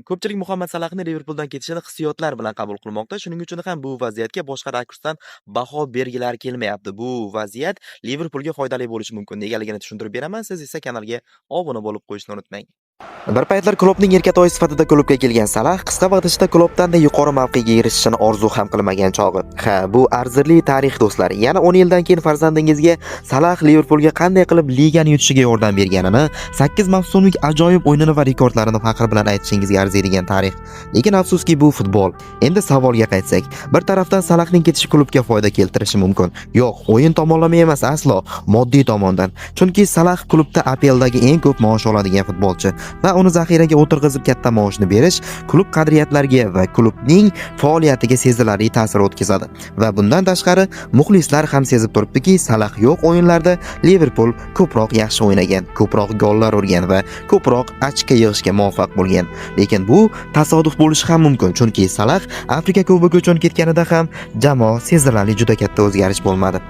Ko'pchilik Muhammad Salahni Liverpuldan ketishini hissiyotlar bilan qabul qilmoqda. Shuning uchun ham bu vaziyatga boshqa rakursdan baho bergilari kelmayapti. Bu vaziyat Liverpulga foydali bo'lishi mumkin. Negaligini tushuntirib beraman. Siz esa kanalga obuna bo'lib qo'yishni unutmang. Bir paytlar Kloppning erkatoyi sifatida klubga kelgan Salah qisqa vaqt ichida Kloppdan-da yuqori mavqega erishishini orzu ham qilmagan chog'i. Ha, bu arzirli tarix, do'stlar. Yana 10 yildan keyin farzandingizga Salah Liverpulga qanday qilib ligani yutishiga yordam berganini, 8 mavsumlik ajoyib o'yinini va rekordlarini faxr bilan aytishingizga arziydigan tarix. Lekin afsuski, bu futbol. Endi savolga qaytsak, bir tarafdan Salahning ketishi klubga foyda keltirishi mumkin. Yo'q, o'yin tomonlama emas, aslo, moddiy tomondan. Chunki Salah klubda APLdagi eng ko'p maosh oladigan futbolchi va uni zaxiraga o'tirg'izib katta maoshni berish klub qadriyatlariga va klubning faoliyatiga sezilarli ta'sir o'tkazadi. Va bundan tashqari, muxlislar ham sezib turibdiki, Salah yo'q o'yinlarda Liverpul ko'proq yaxshi o'ynagan, ko'proq gollar urgan va ko'proq ochko yig'ishga muvaffaq bo'lgan. Lekin bu tasodif bo'lishi ham mumkin, chunki Salah Afrika Kubogi uchun ketganida ham jamoa sezilarli juda katta o'zgarish bo'lmadi.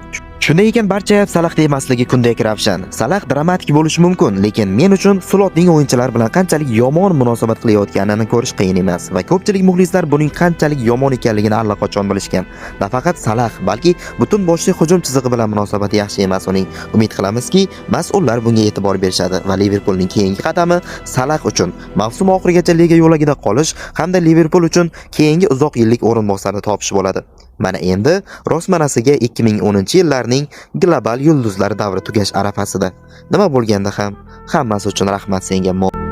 Shunday ekan, barcha ayb Salahda emasligi kundek ravshan. Salah dramatik bo'lishi mumkin, lekin men uchun Slotning o'yinchilar bilan qanchalik yomon munosabat qilayotganini ko'rish qiyin emas va ko'pchilik muxlislar buning qanchalik yomon ekanligini allaqachon bilishgan. Nafaqat Salah, balki butun boshli hujum chizig'i bilan munosabati yaxshi emas uning. Umid qilamizki, mas'ullar bunga e'tibor berishadi va Liverpulning keyingi qadami Salah uchun mavsum oxirigacha liga yo'lagida qolish hamda Liverpul uchun keyingi uzoq yillik o'rinbosarni topish bo'ladi. Mana endi rostmanasiga 2010-yillarning global yulduzlar davri tugash arafasida. Nima bo'lganda ham, hammasi uchun rahmat senga, Mo.